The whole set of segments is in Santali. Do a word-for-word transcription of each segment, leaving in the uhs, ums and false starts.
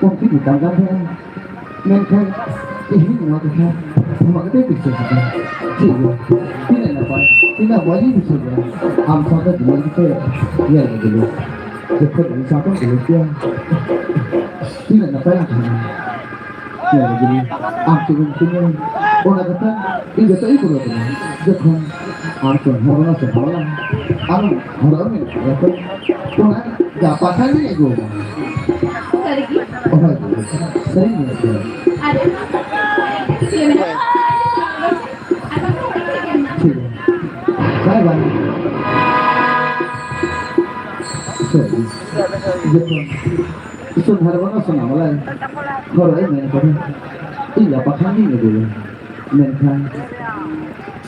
ᱩᱱᱠᱤᱱ ᱢᱮᱛᱟᱢ ᱠᱟᱱ ᱛᱟᱦᱮᱸᱱᱟ᱾ ᱢᱮᱱᱠᱷᱟᱱ ᱛᱮᱦᱮᱧ ᱱᱚᱣᱟ ᱠᱟᱛᱷᱟ ᱥᱟᱢᱟᱝ ᱠᱟᱛᱮ ᱵᱤᱥᱟᱹᱥ ᱟᱠᱟᱱᱟ᱾ ᱪᱮᱫ ᱜᱮ, ᱛᱤᱱᱟᱹᱜ ᱱᱟᱯᱟᱭ, ᱛᱤᱱᱟᱹᱜ ᱢᱚᱡᱽ ᱤᱧ ᱵᱩᱡᱷᱟᱹᱣ ᱠᱮᱫᱟ᱾ ᱟᱢ ᱥᱟᱶᱛᱮ ᱫᱩᱞᱟᱹᱲ ᱠᱟᱛᱮ ᱧᱮᱞ ᱢᱮ ᱫᱩᱞᱟᱹᱲ᱾ ᱡᱚᱠᱷᱚᱱ ᱤᱧ ᱥᱟᱶᱛᱮᱢ ᱫᱩᱞᱟᱹᱲ ᱠᱮᱭᱟ, ᱛᱤᱱᱟᱹᱜ ᱱᱟᱯᱟᱭ ᱞᱟᱝ ᱛᱟᱦᱮᱸᱱᱟ᱾ ᱧᱮᱞ ᱢᱮ ᱫᱩᱞᱟᱹᱲ, ᱟᱢ ᱪᱮᱫ ᱮᱢ ᱢᱤᱛᱟᱹᱧᱟ? ᱚᱱᱟ ᱠᱟᱛᱷᱟ ᱤᱧ ᱡᱚᱛᱚ ᱤᱧ ᱯᱩᱨᱟᱹᱣ ᱛᱟᱢᱟ᱾ ᱡᱚᱠᱷᱚᱱ ᱟᱢ ᱥᱚᱱᱫᱷᱟ ᱵᱮᱲᱟ ᱥᱚᱱᱫᱷᱟ ᱵᱮᱲᱟ ᱟᱢ ᱦᱚᱨᱚᱜ ᱮᱢ ᱢᱮᱱ ᱠᱮᱫᱟ ᱛᱚ, ᱚᱱᱟ ᱜᱟᱯᱟ ᱠᱷᱟᱱ ᱜᱤᱧ ᱟᱹᱜᱩ ᱟᱢᱟ᱾ ᱥᱟᱹᱨᱤᱜᱮ? ᱦᱳᱭ, ᱥᱟᱹᱨᱤᱧ ᱢᱮᱱ ᱠᱮᱫᱟ᱾ ᱟᱨ ᱪᱮᱫ ᱢᱮᱱᱟᱜᱼᱟ? ᱴᱷᱤᱠ ᱜᱮᱭᱟ᱾ ᱵᱟᱭ ᱵᱟᱭ᱾ ᱥᱟᱹᱨᱤ᱾ ᱡᱚᱠᱷᱚᱱ ᱥᱚᱱᱫᱷᱟ ᱵᱮᱲᱟ ᱥᱚᱱᱫᱷᱟ ᱵᱮᱲᱟ ᱦᱚᱨᱚᱜ ᱮᱢ ᱢᱮᱱ ᱠᱟᱫᱟ, ᱤᱧ ᱜᱟᱯᱟ ᱠᱷᱟᱱ ᱜᱤᱧ ᱟᱹᱜᱩᱭᱟ᱾ ᱢᱮᱱᱠᱷᱟᱱ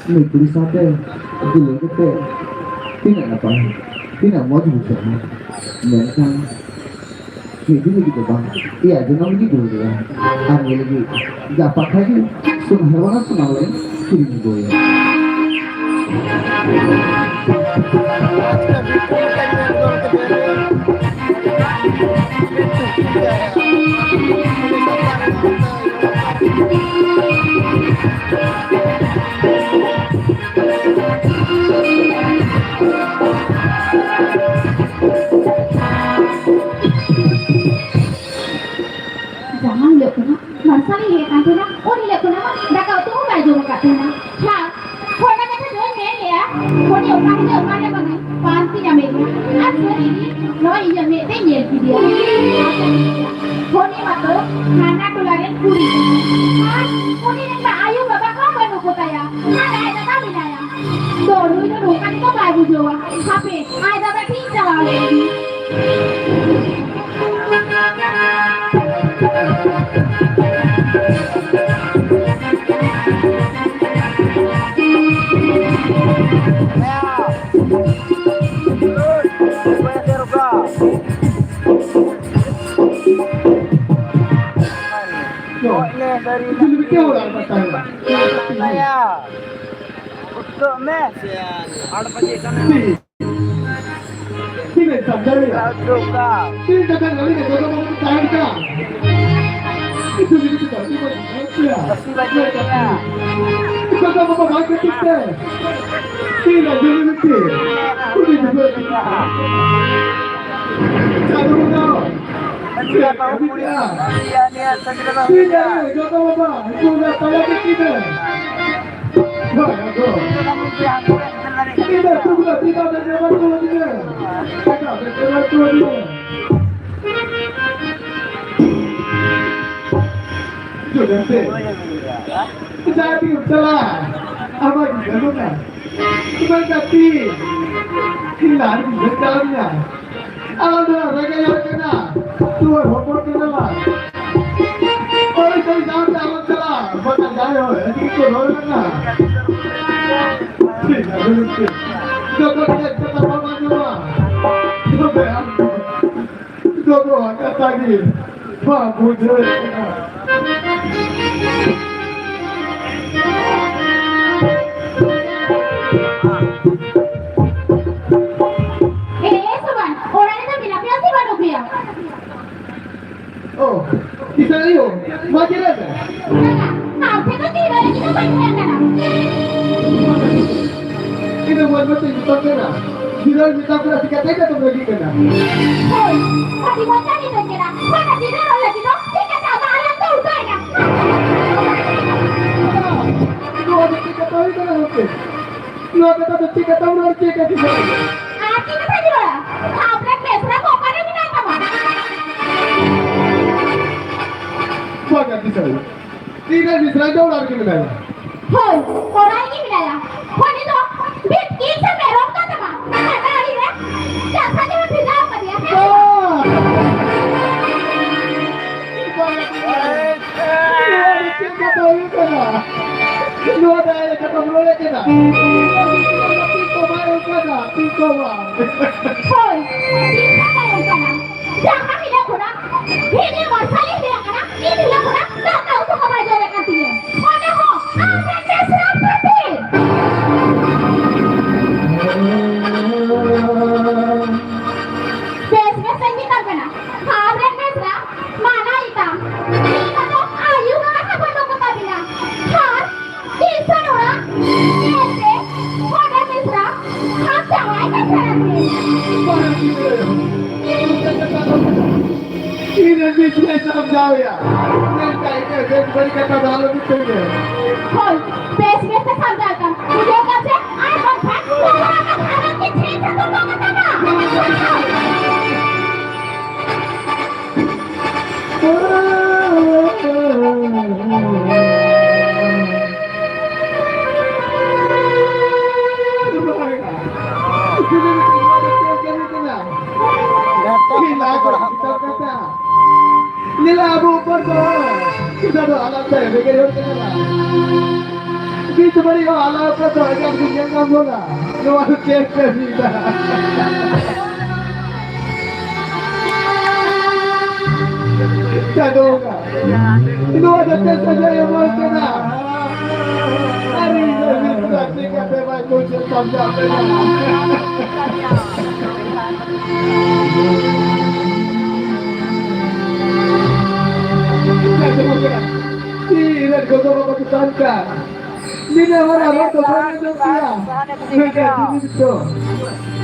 ᱱᱩᱭ ᱠᱩᱲᱤ ᱥᱟᱶᱛᱮ ᱫᱩᱞᱟᱹᱲ ᱠᱟᱛᱮ ᱛᱤᱱᱟᱹᱜ ᱱᱟᱯᱟᱭ, ᱛᱤᱱᱟᱹᱜ ᱢᱚᱡᱽ ᱵᱩᱡᱷᱟᱹᱜᱼᱟ᱾ ᱢᱮᱱᱠᱷᱟᱱ ᱢᱤᱫ ᱫᱤᱱ ᱞᱟᱹᱜᱤᱫ ᱫᱚ ᱵᱟᱝ, ᱮᱭᱟᱭ ᱡᱚᱱᱚᱢ ᱞᱟᱹᱜᱤᱫ ᱫᱩᱞᱟᱹᱲ ᱫᱚ ᱵᱟᱝ᱾ ᱟᱨ ᱱᱤᱭᱟᱹ ᱞᱟᱹᱜᱤᱫ ᱜᱟᱯᱟ ᱠᱷᱟᱱ ᱜᱮ ᱥᱚᱱᱫᱷᱟ ᱵᱮᱲᱟ ᱥᱚᱱᱫᱷᱟ ᱵᱮᱲᱟ ᱠᱤᱨᱤᱧ ᱟᱹᱜᱩᱭᱟ᱾ ᱡᱟᱦᱟᱸ ᱦᱤᱞᱳᱜ ᱠᱷᱚᱱᱟᱜ ᱢᱟᱨᱥᱟᱞ ᱤᱧ ᱦᱮᱡ ᱠᱟᱱ ᱛᱟᱦᱮᱱᱟ, ᱩᱱ ᱦᱤᱞᱳᱜ ᱠᱷᱚᱱᱟᱜ ᱢᱟ ᱫᱟᱠᱟ ᱩᱛᱩ ᱦᱚᱸ ᱵᱟᱭ ᱡᱚᱢ ᱟᱠᱟᱫ ᱛᱟᱦᱮᱱᱟ᱾ ᱦᱮᱸ, ᱦᱚᱲ ᱚᱱᱟ ᱠᱟᱛᱷᱟ ᱫᱚᱧ ᱢᱮᱱ ᱞᱮᱜᱼᱟ, ᱩᱱᱤ ᱚᱠᱟ ᱦᱤᱞᱳᱜ ᱚᱠᱟ ᱨᱮ ᱵᱟᱝᱟᱭ ᱯᱟᱱᱛᱮ ᱧᱟᱢᱮ ᱠᱟᱱᱟ᱾ ᱟᱨ ᱥᱟᱹᱨᱤ ᱜᱮ, ᱱᱚᱜᱼᱚᱭ ᱤᱧᱟᱹᱜ ᱢᱮᱫ ᱛᱮᱧ ᱧᱮᱞ ᱠᱮᱫᱮᱭᱟ᱾ ᱩᱱᱤ ᱢᱟᱛᱚ ᱦᱟᱱᱟ ᱴᱚᱞᱟ ᱨᱮᱱ ᱠᱩᱲᱤ ᱠᱟᱱᱟᱭ᱾ ᱟᱨ ᱩᱱᱤ ᱨᱮᱱ ᱢᱟ ᱟᱭᱳ ᱵᱟᱵᱟ ᱠᱚᱦᱚᱸ ᱵᱟᱹᱱᱩᱜ ᱠᱚ ᱛᱟᱭᱟ᱾ ᱟᱨ ᱟᱡ ᱫᱟᱫᱟ ᱢᱮᱱᱟᱭᱟ᱾ ᱛᱚ ᱱᱩᱭ ᱫᱚ ᱱᱚᱝᱠᱟ ᱛᱮᱫᱚ ᱵᱟᱭ ᱵᱩᱡᱷᱟᱹᱣᱟ᱾ ᱦᱟᱯᱮ, ᱟᱡ ᱫᱟᱫᱟ ᱴᱷᱮᱱ ᱪᱟᱞᱟᱣ ᱞᱮᱱ ᱜᱮ᱾ ᱩᱴᱷᱟᱹᱜ ᱢᱮ᱾ ᱟᱴ ᱵᱟᱡᱮ ᱠᱟᱱᱟ᱾ ᱛᱤᱱᱟᱹᱜ ᱥᱟᱱᱛᱟᱲᱤ? ᱛᱤᱱ ᱴᱟᱠᱟ ᱱᱟᱹᱲᱤ ᱨᱮ ᱜᱚᱜᱚ ᱵᱟᱵᱟ ᱠᱚ ᱛᱟᱦᱮᱱ ᱠᱟᱱ? ᱤᱥᱩ ᱜᱤᱫᱽᱨᱟᱹ ᱠᱚ ᱵᱟᱹᱲᱛᱤ ᱠᱚ ᱧᱟᱢ ᱠᱮᱭᱟ᱾ ᱜᱚᱜᱚ ᱵᱟᱵᱟ ᱵᱟᱝ ᱠᱷᱟᱹᱛᱤᱨ ᱛᱮ ᱛᱤᱱ ᱨᱟᱡᱽᱱᱤᱛᱤ ᱩᱱᱤ ᱜᱤᱫᱽᱨᱟᱹ ᱪᱟᱹᱞᱩ ᱫᱚ᱾ ᱛᱤᱱ ᱨᱮ ᱜᱚᱜᱚ ᱵᱟᱵᱟ ᱩᱱᱠᱩ ᱫᱚ ᱛᱟᱞᱟ ᱨᱮ ᱛᱤᱱ ᱨᱮ? ᱛᱤᱱ ᱨᱮ ᱛᱩᱜᱞᱟᱹ ᱛᱤᱱ ᱨᱮ ᱡᱟᱢᱟ ᱠᱚ ᱞᱟᱹᱜᱤᱫ? ᱮᱴᱟᱜ ᱵᱮᱴ ᱨᱮ ᱠᱚ ᱞᱟᱹᱜᱤᱫ᱾ ᱡᱟᱦᱟᱸ ᱛᱤᱱ ᱪᱟᱞᱟᱜ, ᱟᱢᱟᱜ ᱜᱤᱫᱽᱨᱟᱹ ᱠᱟᱱᱟ᱾ ᱤᱧ ᱜᱟᱛᱮ, ᱤᱧ ᱞᱟᱦᱟ ᱨᱮ ᱜᱤᱫᱽᱨᱟᱹ ᱪᱟᱞᱟᱣ ᱮᱱᱟ᱾ ᱟᱞᱟᱝ ᱫᱚ ᱨᱮᱸᱜᱮᱡ ᱦᱚᱲ ᱠᱟᱱᱟ, ᱛᱩᱣᱟᱹᱨ ᱦᱚᱯᱚᱱ ᱠᱟᱱᱟ ᱞᱟᱝ᱾ ᱦᱳᱭ, ᱦᱳᱭ, ᱡᱟᱦᱟᱸ ᱛᱮ ᱟᱞᱚᱢ ᱪᱟᱞᱟᱜ, ᱵᱟᱠᱷᱟᱱ ᱡᱟᱦᱟᱸᱭ ᱦᱚᱲ ᱦᱤᱡᱩᱜ ᱠᱚ ᱨᱚᱲ ᱠᱟᱱᱟ᱾ ᱴᱷᱤᱠ ᱜᱮᱭᱟ, ᱴᱷᱤᱠ ᱜᱮᱭᱟ᱾ ᱡᱚᱛᱚ ᱴᱷᱮᱱ ᱠᱟᱛᱷᱟ ᱵᱟᱢ ᱟᱸᱡᱚᱢᱟ᱾ ᱛᱚᱵᱮ ᱟᱢ ᱫᱚ ᱜᱚᱜᱚᱣᱟᱜ ᱠᱟᱛᱷᱟ ᱜᱮ ᱵᱟᱢ ᱵᱩᱡᱷᱟᱹᱣᱮᱫ ᱠᱟᱱᱟ᱾ ᱮ, ᱮ, ᱥᱚᱵᱟᱱ, ᱚᱲᱟᱜ ᱨᱮᱫᱚ ᱢᱮᱱᱟᱜ ᱯᱮᱭᱟ ᱥᱮ ᱵᱟᱹᱱᱩᱜ ᱯᱮᱭᱟ? ᱚ, ᱠᱤᱥᱟᱹᱬ ᱟᱭᱳ, ᱢᱟ ᱡᱤᱨᱟᱹᱜ ᱢᱮ᱾ ᱵᱟᱝᱟ, ᱟᱢ ᱴᱷᱮᱱ ᱫᱚ ᱡᱤᱨᱟᱹᱜ ᱞᱟᱹᱜᱤᱫ ᱫᱚ ᱵᱟᱹᱧ ᱦᱮᱡ ᱟᱠᱟᱱᱟ᱾ ᱤᱧ ᱫᱚ ᱢᱚᱡᱽ ᱢᱚᱡᱽ ᱤᱧ ᱢᱮᱛᱟᱢ ᱠᱟᱱᱟ᱾ ᱡᱤᱨᱟᱹᱜ ᱢᱮᱛᱟᱢ ᱠᱟᱱᱟ, ᱪᱤᱠᱟᱹᱛᱮ ᱤᱧ ᱫᱚᱢ ᱨᱟᱹᱜᱤᱜ ᱠᱟᱱᱟ? ᱦᱳᱭ, ᱟᱹᱰᱤ ᱢᱚᱡᱽ ᱤᱧ ᱢᱮᱛᱟᱢ ᱠᱟᱱᱟ᱾ ᱚᱱᱟ ᱡᱤᱨᱟᱹᱜ ᱨᱚᱲ ᱞᱟᱹᱜᱤᱫ ᱫᱚ ᱪᱤᱠᱟᱹᱛᱮ ᱟᱢᱟᱜ ᱟᱲᱟᱝ ᱫᱚ ᱩᱞᱴᱟᱹᱭᱮᱱᱟ? ᱱᱚᱣᱟ ᱫᱚ ᱪᱮᱫ ᱠᱟᱛᱷᱟ ᱦᱩᱭ ᱠᱟᱱᱟ ᱜᱚᱢᱠᱮ? ᱱᱚᱣᱟ ᱠᱟᱛᱷᱟ ᱫᱚ ᱪᱮᱫ ᱠᱟᱛᱷᱟᱢ ᱨᱚᱲ ᱦᱚᱪᱚᱭᱮᱫᱟ ᱠᱤᱥᱟᱹᱬ? ᱟᱨ ᱪᱮᱫ ᱠᱟᱛᱷᱟᱧ ᱨᱚᱲᱟ? ᱟᱯᱱᱟᱨ ᱵᱮᱥᱨᱟ ᱠᱚ ᱚᱠᱟᱨᱮ ᱢᱮᱱᱟᱭ ᱛᱟᱢᱟ? ᱵᱟᱝᱟ ᱠᱤᱥᱟᱹᱬ᱾ ᱛᱤᱨᱮ ᱵᱤᱥᱨᱟᱭ ᱫᱚ ᱚᱲᱟᱜ ᱨᱮᱜᱮ ᱢᱮᱱᱟᱭᱟ᱾ ᱦᱳᱭ, ᱚᱲᱟᱜ ᱨᱮᱜᱮ ᱢᱮᱱᱟᱭᱟ᱾ ᱩᱱᱤ ᱫᱚ ᱵᱤᱴᱠᱤ ᱥᱮ ᱢᱮᱨᱚᱢ ᱠᱟᱱ ᱛᱟᱢᱟ? ᱚᱱᱟ ᱟᱲᱮ ᱨᱮ ᱪᱟᱥᱟ ᱡᱮᱢᱚᱱ ᱵᱷᱮᱡᱟᱣ ᱠᱟᱫᱮᱭᱟ, ᱦᱮᱸ? ᱵᱟᱝᱟ ᱠᱤᱥᱟᱹᱬ᱾ ᱱᱚᱣᱟ ᱫᱚ ᱪᱮᱫ ᱠᱟᱛᱷᱟ ᱦᱩᱭᱩᱜ ᱠᱟᱱᱟ? ᱱᱚᱣᱟ ᱫᱚ ᱟᱭᱟᱜ ᱠᱟᱛᱷᱟ ᱵᱚᱞᱚ ᱞᱮᱫ ᱠᱟᱱᱟ᱾ ᱛᱤ ᱠᱚ ᱵᱟᱭ ᱚᱱᱠᱟᱱᱟ, ᱛᱤ ᱠᱚ ᱵᱟᱭ᱾ ᱦᱳᱭ, ᱛᱤ ᱠᱚ ᱵᱟᱭ ᱚᱱᱠᱟᱱᱟ᱾ ᱡᱟᱦᱟᱸ ᱦᱤᱞᱳᱜ ᱠᱷᱚᱱᱟᱜ ᱤᱧ ᱢᱟᱨᱥᱟᱞᱤᱧ ᱦᱩᱭ ᱟᱠᱟᱱᱟ, ᱤᱱ ᱦᱤᱞᱳᱜ ᱠᱷᱚᱱᱟᱜ ᱫᱟᱠᱟ ᱩᱛᱩ ᱠᱚ ᱵᱟᱭ ᱡᱚᱢᱮᱫ ᱠᱟᱱ ᱛᱤᱧᱟᱹ᱾ ᱚᱱᱟ ᱦᱚᱸ ᱟᱢ ᱨᱮᱱ ᱵᱮᱥᱨᱟ ᱠᱷᱟᱹᱛᱤᱨ᱾ ᱥᱟᱢᱡᱷᱟᱣᱮᱭᱟ᱾ ᱢᱮᱱᱠᱷᱟᱱ ᱤᱧᱟᱹᱜ ᱵᱮᱥ ᱵᱟᱹᱲᱤᱡ ᱠᱟᱛᱷᱟ ᱫᱚ ᱟᱞᱚ ᱢᱤᱫᱴᱟᱹᱝ ᱜᱮ᱾ ᱦᱳᱭ, ᱵᱮᱥ ᱵᱮᱥ ᱛᱮ ᱥᱟᱢᱡᱷᱟᱣ ᱠᱟᱱ᱾ ᱵᱩᱡᱷᱟᱹᱣ ᱠᱟᱱ ᱥᱮ? ᱟᱨ ᱵᱟᱝᱠᱷᱟᱱ ᱱᱚᱣᱟ ᱠᱟᱛᱷᱟ ᱫᱚ ᱠᱤᱪᱷᱤ ᱥᱟᱛᱚᱨᱠᱚ ᱠᱟᱛᱷᱟ ᱠᱟᱱᱟ᱾ ᱧᱮᱞᱟ ᱟᱵᱚ ᱩᱯᱚᱨ ᱫᱚ, ᱪᱮᱫᱟᱜ ᱫᱚ ᱟᱞᱟᱫᱟ ᱵᱷᱮᱜᱟᱨ ᱦᱚᱲ ᱠᱟᱱᱟ᱾ ᱱᱤᱛ ᱵᱟᱹᱲᱤᱡ ᱦᱚᱸ ᱟᱞᱟᱫᱟ ᱫᱚ ᱟᱡᱟᱜ ᱜᱮ ᱧᱮᱞ ᱧᱟᱢ ᱵᱚᱱᱟ᱾ ᱱᱚᱣᱟ ᱫᱚ ᱪᱮᱫ ᱯᱮ ᱵᱩᱡᱽ ᱮᱫᱟ? ᱪᱟᱸᱫᱳ ᱵᱚᱸᱜᱟ, ᱱᱚᱣᱟ ᱫᱚ ᱪᱮᱫ ᱥᱟᱡᱟᱣ ᱮᱢᱟ ᱠᱟᱱᱟ? ᱟᱨ ᱤᱧ ᱫᱚ ᱢᱤᱫ ᱜᱟᱛᱮ ᱠᱟᱛᱮ ᱵᱟᱭ ᱵᱩᱡᱽ ᱥᱟᱢᱡᱷᱟᱣ ᱞᱮᱱᱟ᱾ ᱤᱧ ᱨᱮᱱ ᱜᱚᱜᱚ ᱵᱟᱵᱟ ᱠᱚ ᱛᱟᱦᱮᱱ ᱠᱷᱟᱱ, ᱱᱤᱱᱟᱹᱜ ᱦᱚᱲᱟᱜ ᱨᱚᱲ ᱫᱚ ᱵᱟᱹᱧ ᱟᱸᱡᱚᱢ ᱠᱮᱭᱟ᱾ ᱢᱮᱱᱠᱷᱟᱱ ᱡᱤᱱᱤᱥ ᱫᱚ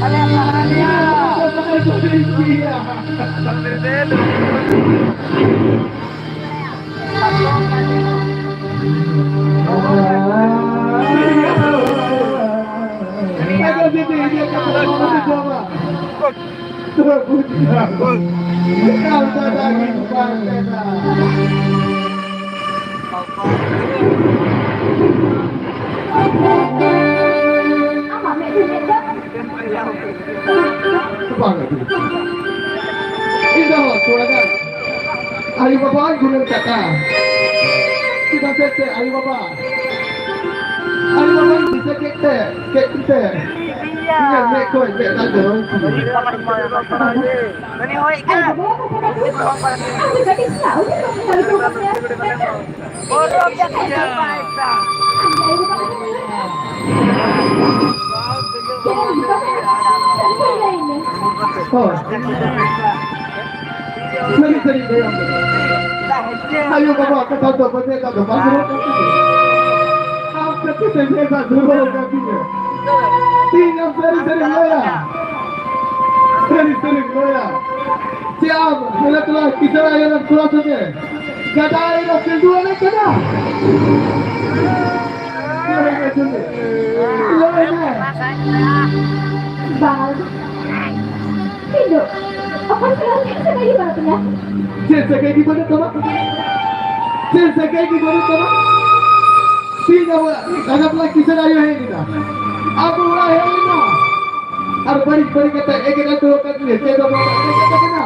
ᱟᱞᱮ ᱥᱟᱦᱟᱱᱤᱭᱟᱹ ᱵᱟᱹᱧ ᱠᱮᱭᱟ᱾ ᱟᱫᱚ ᱡᱩᱫᱤ ᱤᱧᱟᱹᱜ ᱠᱟᱛᱷᱟ ᱵᱟᱢ ᱟᱸᱡᱚᱢᱟ, ᱛᱚ ᱵᱩᱡᱽ ᱠᱟᱜ ᱢᱮ᱾ ᱟᱢ ᱫᱟᱫᱟ ᱜᱮ ᱵᱟᱝ ᱠᱟᱱᱟ᱾ ᱟᱢᱟᱜ ᱢᱮᱫ ᱨᱮ ᱢᱮᱫ ᱫᱚ ᱵᱟᱝ ᱟᱹᱜᱩ᱾ ᱤᱧ ᱫᱚ ᱛᱷᱚᱲᱟ ᱜᱟᱱ ᱟᱭᱳ ᱵᱟᱵᱟᱧ ᱜᱩᱱᱟᱹᱱ ᱠᱟᱛᱷᱟ᱾ ᱪᱮᱫᱟᱜ ᱥᱮ ᱟᱭᱳ ᱵᱟᱵᱟ, ᱟᱭᱳ ᱵᱟᱵᱟᱧ ᱫᱤᱥᱟᱹ ᱠᱮᱫ ᱛᱮ, ᱠᱮᱫ ᱛᱮ, ᱤᱧᱟᱹᱜ ᱢᱮᱫ ᱠᱷᱚᱱ ᱢᱮᱫ ᱫᱟᱜ ᱡᱚᱨᱚᱭᱮᱱ ᱛᱤᱧᱟ᱾ ᱩᱱᱤ ᱦᱚᱸ ᱦᱮᱡ ᱠᱟᱱᱟ᱾ ᱟᱢ ᱫᱚ ᱠᱟᱹᱴᱤᱡ ᱥᱟᱞᱟᱜ ᱩᱱᱤ ᱫᱚ ᱧᱮᱞ ᱦᱚᱪᱚ ᱠᱟᱜ ᱢᱮ᱾ ᱦᱳᱭ᱾ ᱥᱟᱹᱨᱤ ᱥᱟᱹᱨᱤ ᱞᱟᱹᱭᱟᱢ ᱠᱟᱱᱟ᱾ ᱟᱭᱳ ᱵᱟᱵᱟ ᱠᱟᱛᱷᱟ ᱫᱚ ᱵᱟᱹᱧ ᱢᱮᱛᱟ ᱫᱚ ᱵᱟᱝ ᱨᱚᱲ ᱠᱟᱛᱮ ᱫᱚ᱾ ᱟᱢ ᱠᱷᱟᱹᱛᱤᱨ ᱛᱮ ᱢᱮᱫ ᱫᱟᱜ ᱡᱚᱨᱚ ᱟᱠᱟᱫ ᱛᱤᱧᱟ᱾ ᱛᱤᱦᱤᱧ ᱟᱢ ᱥᱟᱹᱨᱤ ᱥᱟᱹᱨᱤᱢ ᱞᱟᱹᱭᱟ᱾ ᱥᱟᱹᱨᱤ ᱥᱟᱹᱨᱤᱢ ᱞᱟᱹᱭᱟ᱾ ᱟᱢ ᱢᱮᱞᱟ ᱛᱚᱞᱟ ᱠᱤᱥᱟᱹᱬ ᱟᱭᱳ ᱨᱮᱱ ᱠᱚᱲᱟ ᱥᱚᱸᱜᱮ ᱜᱟᱰᱟ ᱟᱲᱮ ᱨᱮ ᱥᱤᱸᱫᱩ ᱮᱱᱮᱡ ᱠᱟᱱᱟ᱾ ᱞᱟᱹᱭ ᱢᱮ᱾ ᱵᱟᱝ᱾ ᱤᱧ ᱫᱚ ᱚᱠᱚᱭ ᱥᱟᱞᱟᱜ ᱪᱮᱫ ᱥᱟᱹᱜᱟᱹᱭ ᱜᱮ ᱵᱟᱹᱱᱩᱜ ᱛᱤᱧᱟ᱾ ᱪᱮᱫ ᱥᱟᱹᱜᱟᱹᱭ ᱜᱮ ᱵᱟᱹᱱᱩᱜ ᱛᱟᱢᱟ? ᱪᱮᱫ ᱥᱟᱹᱜᱟᱹᱭ ᱜᱮ ᱵᱟᱹᱱᱩᱜ ᱛᱟᱢᱟ? ᱛᱤᱦᱤᱧ ᱟᱵᱚ ᱨᱟᱡᱟ ᱵᱟᱞᱟ ᱠᱤᱥᱟᱹᱬ ᱟᱭᱳ ᱦᱮᱡ ᱞᱮᱱᱟ᱾ ᱟᱵᱚ ᱚᱲᱟᱜ ᱦᱮᱡ ᱞᱮᱱᱟ᱾ ᱟᱨ ᱵᱟᱹᱲᱤᱡ ᱵᱟᱹᱲᱤᱡ ᱠᱟᱛᱮ ᱮᱜᱮᱨ ᱦᱚᱴᱚ ᱟᱠᱟᱫ ᱢᱮᱭᱟ᱾ ᱪᱮᱫ ᱫᱚ ᱵᱟᱝ ᱠᱟᱛᱮ ᱠᱟᱱᱟ᱾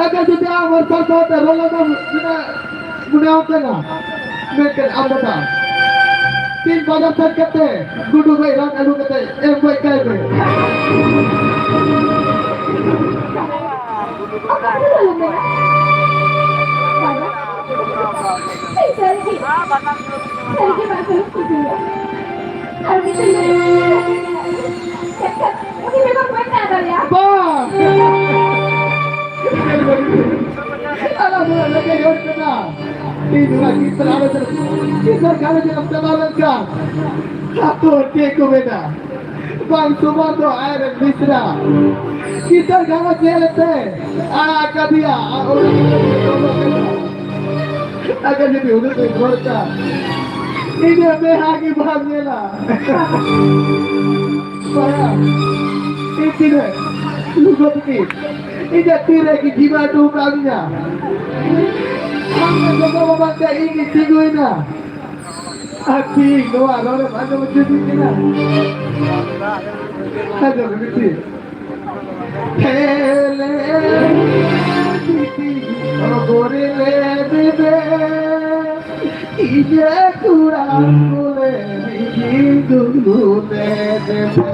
ᱟᱫᱚ ᱡᱩᱫᱤ ᱟᱢ ᱦᱚᱲ ᱥᱟᱶ ᱥᱟᱶᱛᱮ ᱨᱚᱲ ᱞᱟᱸᱫᱟ ᱢᱮᱱᱟᱜ ᱢᱚᱱᱮ ᱦᱚᱸ ᱠᱟᱱᱟ᱾ ᱢᱮᱱᱠᱷᱟᱱ ᱟᱢ ᱫᱟᱫᱟ, ᱛᱤᱱ ᱵᱟᱡᱟᱨ ᱥᱮᱫ ᱠᱟᱛᱮ ᱜᱩᱰᱩ ᱜᱚᱡ ᱨᱟᱱ ᱟᱹᱜᱩ ᱠᱟᱛᱮ ᱮᱢ ᱜᱚᱡ ᱠᱟᱭ ᱢᱮ᱾ ᱚᱠᱟ ᱠᱚᱨᱮ ᱞᱟᱹᱭ ᱢᱮ? ᱵᱟᱵᱟ, ᱤᱧ ᱥᱟᱹᱨᱤᱜᱮ, ᱥᱟᱹᱨᱤᱜᱮ ᱵᱟᱝ ᱥᱟᱹᱨᱤ ᱠᱩᱥᱤᱭᱟ᱾ ᱟᱨ ᱩᱱᱤ ᱫᱚ ᱞᱟᱹᱭ ᱢᱮ, ᱩᱱᱤ ᱵᱮᱜᱚᱨ ᱵᱟᱹᱧ ᱛᱟᱦᱮᱸ ᱫᱟᱲᱮᱭᱟᱜᱼᱟ᱾ ᱵᱟᱝ! ᱟᱞᱟᱝ ᱫᱚ ᱨᱮᱸᱜᱮᱡ ᱦᱚᱲ ᱠᱟᱱᱟ᱾ ᱤᱧ ᱱᱚᱣᱟ ᱠᱤᱥᱟᱹᱬ ᱜᱷᱟᱨᱚᱸᱡᱽ ᱨᱮ, ᱠᱤᱥᱟᱹᱬ ᱜᱷᱟᱨᱚᱸᱡᱽ ᱨᱮᱢ ᱪᱟᱞᱟᱣ ᱞᱮᱱᱠᱷᱟᱱ, ᱟᱛᱳ ᱦᱚᱲ ᱪᱮᱫ ᱠᱚ ᱢᱮᱱᱟ? ᱵᱟᱝ ᱥᱚᱢᱟᱱ ᱫᱚ ᱟᱡᱨᱮᱱ ᱢᱤᱥᱨᱟ᱾ ᱠᱤᱥᱟᱹᱬ ᱜᱷᱟᱨᱚᱸᱡᱽ ᱧᱮᱞ ᱛᱮ ᱟᱲᱟᱜ ᱟᱠᱟᱫᱮᱭᱟ᱾ ᱟᱨ ᱚᱲᱟᱜ ᱨᱮ ᱟᱫᱚ ᱡᱩᱫᱤ ᱩᱱᱟᱹᱜ ᱫᱚᱭ ᱨᱚᱲ ᱠᱷᱟᱱ, ᱤᱧᱟᱹᱜ ᱢᱮᱫᱦᱟ ᱜᱮ ᱵᱟᱢ ᱧᱮᱞᱟ᱾ ᱵᱟᱲᱟᱭᱟᱢ, ᱤᱧ ᱛᱤᱱᱟᱹᱜ ᱞᱩᱜᱚ ᱛᱟᱹᱠᱤᱱ ᱤᱧᱟᱹᱜ ᱛᱤ ᱨᱮ ᱠᱤᱱ ᱡᱤᱢᱟᱹ ᱦᱚᱴᱚ ᱟᱠᱟᱫᱤᱧᱟ᱾ ᱟᱢ ᱨᱮᱱ ᱜᱚᱜᱚ ᱵᱟᱵᱟ ᱛᱮ ᱤᱧ ᱤᱧ ᱛᱤᱸᱜᱩᱭᱮᱱᱟ᱾ ᱟᱨ ᱛᱤᱦᱤᱧ ᱱᱚᱣᱟ ᱨᱚᱲ ᱮᱢ ᱟᱸᱡᱚᱢ ᱦᱚᱪᱚᱧ ᱠᱟᱱᱟ᱾ ᱟᱸᱡᱚᱢ ᱢᱮ ᱵᱤᱴᱤ᱾ ᱦᱮᱞᱮ ᱵᱤᱴᱤ, ᱠᱷᱚᱵᱚᱨ ᱞᱮ ᱫᱮᱵᱮ, ᱤᱧᱟᱹᱜ ᱠᱚᱲᱟ ᱠᱚᱞᱮ ᱨᱤᱧ ᱫᱩᱲᱩᱵ ᱞᱮ ᱫᱮᱵᱮ᱾